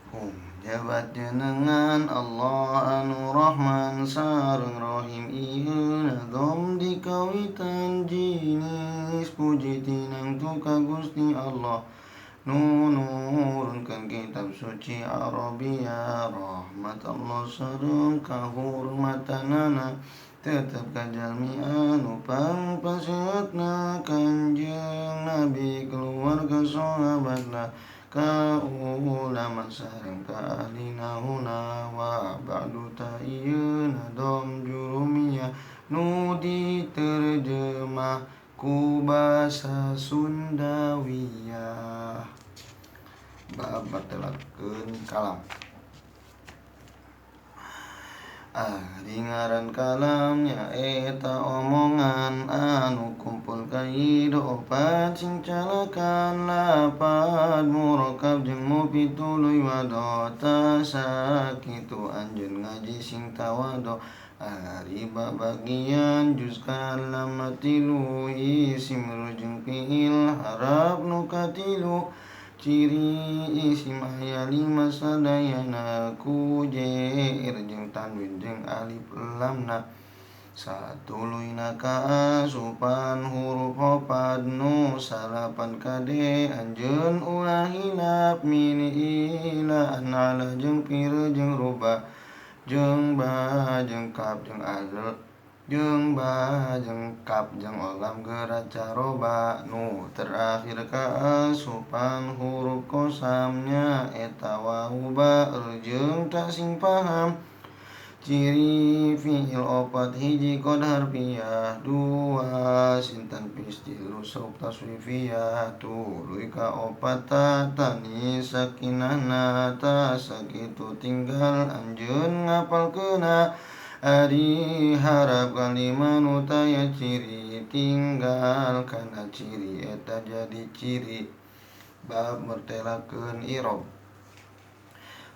Hum jabat jenengan Allah anu Rahman sareng Rahim ieu nadom di kawitan jinis puji tinangtu ka Gusti Allah nu nurunkeun kitab suci Arabia rahmat Allah sareng kahurmatanana tetep ka jalmi anu pangpaseutna Kanjeng Nabi keluarga sahabatna ka ulama sareng ka ahli nahuna wa ba'du ta ieu nadom jurumiyah nu diterjemah ku basa Sundawiyah. Bab martelakeun kalam. Ari ngaran kalam nyaeta omongan anu kumpul kaid opat sing calakan lapad murakab jeung mufid tuluy wado tah sakitu anjeun ngaji sing tawado. Ari babagian juz kalam tilu isim jeung fiil harap nu katilu ciri isim aya lima sadayana ku jeir jeung tanwin jeung alif lamna satuluyna kaasupan huruf opat nu salapan kade anjeun ulah hilap min ila an ala jeung pir jeung ruba jeung ba jeung kap jeung azl jeung ba jeung kap jeung olam gerak caroba nu terakhir kaasupan huruf kosamnya eta wau ba jeung tak sing paham. Ciri fiil opat hiji qad harfiah dua sintan pis tilu sauk taswifiyah tuluy ka opat tani sakinahna ta sakitu tinggal anjeun ngapalkeuna. Ari harap kalima nu taya ciri tinggal kana ciri eta jadi ciri. Bab mertelakeun i'rob.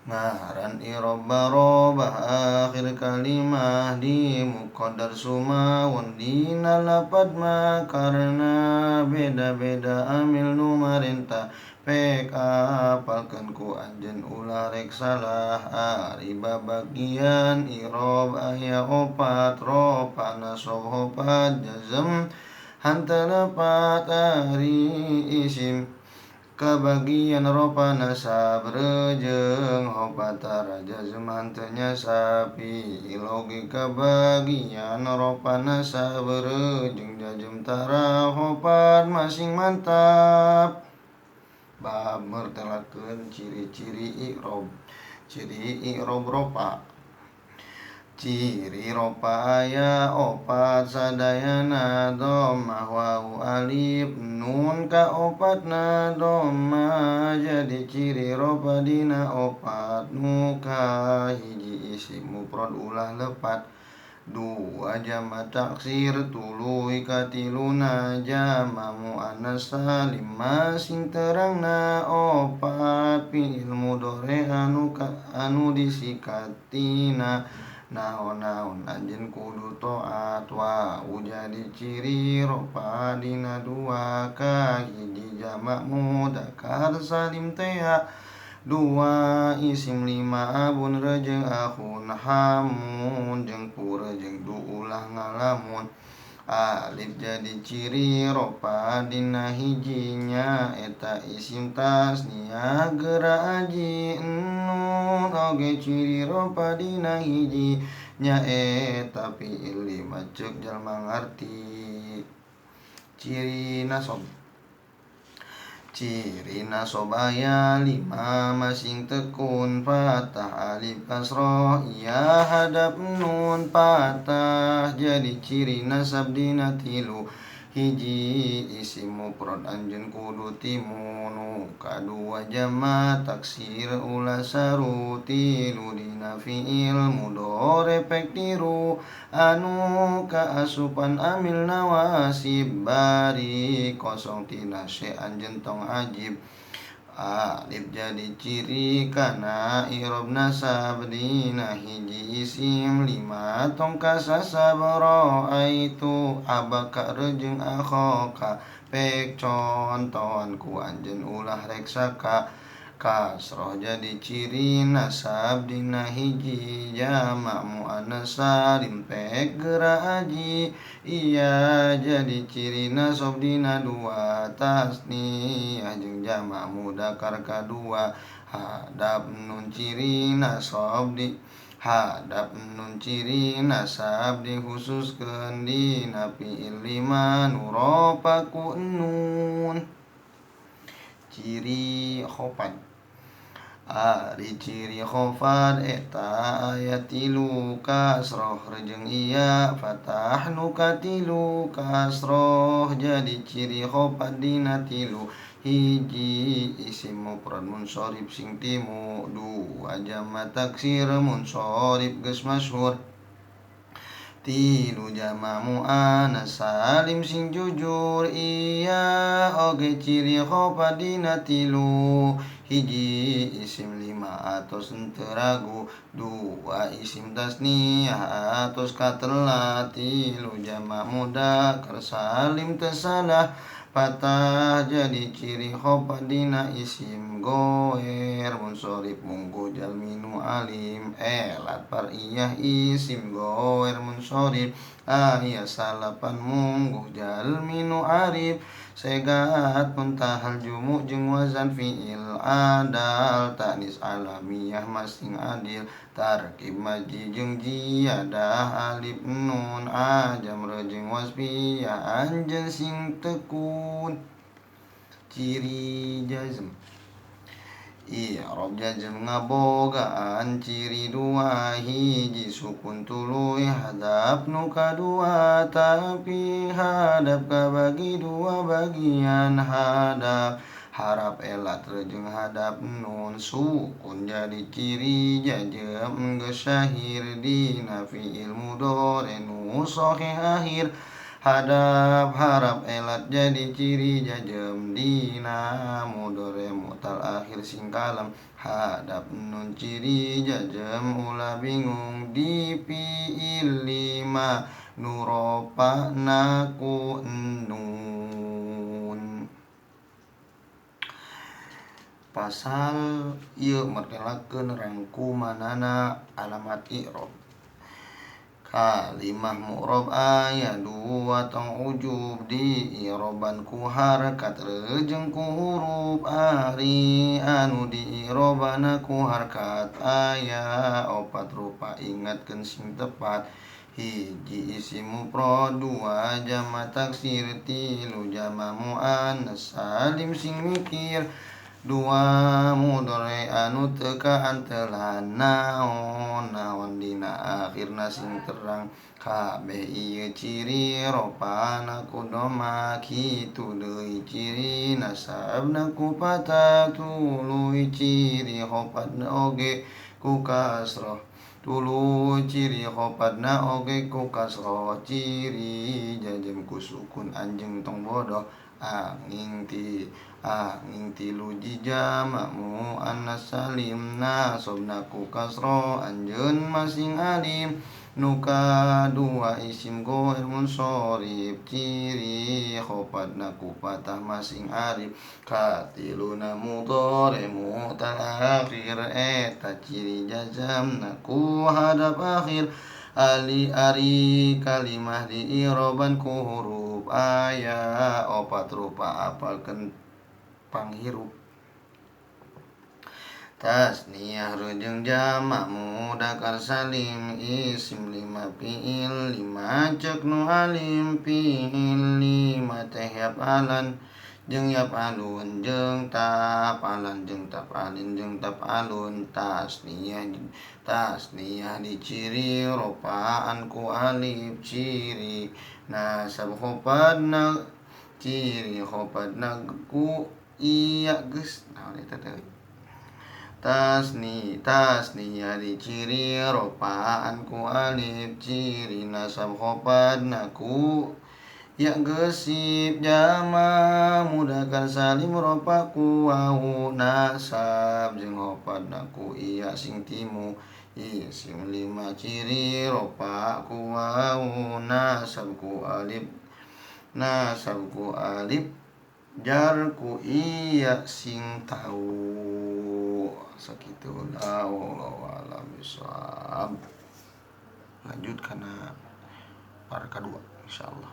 Ngaran i'rob barobah akhir kalimah di muqaddar sumawun dina lapad ma karena beda-beda amil nu marentah pek apalkeun ku anjeun ulah rek salah. Ari babagian i'rob aya opat rofa nasab opat jazm hanteu lepat. Ari isim kabagian rofa nasab rejeung opat tara jazm hanteu nyasapi oge kabagian rofa nasab rejeung jazm tara opat masing mantap. Bab mertelakeun ciri-ciri i'rob. Ciri i'rob rofa. Ciri rofa aya opat sadayana dhammah wawu alif nun ka opatna dhammah jadi ciri rofa dina opat nu ka hiji isim mufrad ulah lepat dua jama taksir tuluy katiluna jama muannas salim masing terangna opat fiil mudhari anu disikatina naon-naon anjeun kudu taat wau jadi ciri rofa dina dua ka hiji jama mudzakkar salim tea dua isim lima abun rejeung akhun hamun jeung pura jeung du ulah ngalamun. Alif jadi ciri rofa dina hijinya eta isim tasniah geura aji nun oge ciri rofa dina hiji nya eta fiil lima ceuk jalma ngarti. Ciri nasab. Ciri nasab aya lima masing tekun fathah alif kasroh iya hadap nun patah jadi ciri nasab dina tilu hiji isim mufrad anjeun kudu timunu kadua jama taksir ulah saru tilu dina fiil mudhari pek tiru anu kaasupan amil nawasib bari kosong tina se anjeun tong ajib. Alif jadi ciri kana i'rob nasab dina hiji isim lima tong kasasab ra'aitu abaka rejeung akhoka pek contohan ku anjeun ulah rek saka. Kasroh jadi ciri nasab dina hiji jamak muannas salim pek geura aji. Iya jadi ciri nasab dina dua tasniyah jeung jamak mudakar kadua. Hadap nun ciri nasab di hadap nun ciri nasab dikhususkeun dina fi'il lima nu rofa ku nun. Ciri khofad. Ari ciri khofad eta aya tilu kasroh jeung iya fatah nu katilu kasroh jadi ciri khofad dina tilu. Hiji isim mufrad munsharif sing timu, dua jama taksir munsharif geus masyhur, tilu jama muannas salim sing jujur. Iya oge ciri khofad dina tilu. Hiji isim lima atos henteu ragu, dua isim tasniyah atos katela, tilu jama mudzakkar salim teu salah. Patah jadi ciri khofad dina isim goer munsharif munggu jalmi nu alim. Elat pariyah isim goer munsharif aya salapan mungguh jalmi nu arif. Segat muntahal jumu jeung wazan fi'il adal ta'nis alamiyah masing adil. Tarkib maji jeung jiyadah alif nun ajam jeung wasfiyah anjeun sing tekun. Ciri jazm. I'rab jazm ngabogaan ciri dua, hiji sukun tuluy hadap nu kadua, tapi hadap kabagi dua bagian. Hadap harap elat jeung hadap nun sukun jadi ciri jazm geus syahir dina fi'il mudhari nu sahih akhir. Hadap harap elat jadi ciri jazm dina mudhari mutal akhir sing kalam. Hadap nun ciri jazm ulah bingung di fi'il lima nu rofa'na ku nun. Pasal ieu mertelakeun rangkumanana alamat i'rab. Kalimah mu'rob aya dua tong ujub di i'roban ku harkat rejeung ku huruf. Ari anu di i'robana ku harkat aya opat rupa ingatkeun sing tepat. Hiji isim mufrad, dua jama taksir, tilu jama muannas salim sing mikir, dua mudhari anu teu kaantelan naon naon dina akhirna sing terang. Kabeh ieu ciri rofa'na ku doma, kitu deui ciri nasabna ku patah, tuluy ciri khofadna oge ku kasroh, tuluy ciri khofadna oge ku kasroh, ciri jazm ku sukun anjeun tong bodoh. Angin tilu jama muannas salim nasabna ku kasroh anjeun masing alim. Nu kadua isim goer munsharif ciri khofadna ku patah masing arif. Katiluna mudhari mutal akhir eta ciri jazmna ku hadap akhir. Ali ari kalimah di i'roban ku huruf aya opat rupa apalkeun panghirup. Tasniyah jeung jamak mudzakkar salim isim lima fi'il lima cek nu alim fi'il lima teh yafalan jeung yafalun jeung tafalan jeung tafalin jeung tafalun. Tasniyah diciri rofa'an ku alif, ciri nasab khofadna ciri khofadna ku iya geus naon eta teh. Tasniyah diciri rofa'an ku alif, ciri nasab khofadna ku ya gesip, jama mudzakkar salim rofa ku wawu nasab jeung khofadna ku iya sing timu. Isim lima ciri rofa ku wawu nasab ku alif, nasab ku alif jar ku iya sing tahu. Sakitu lah, wallahu a'lam bishawab. Lanjut karena part kedua insyaallah.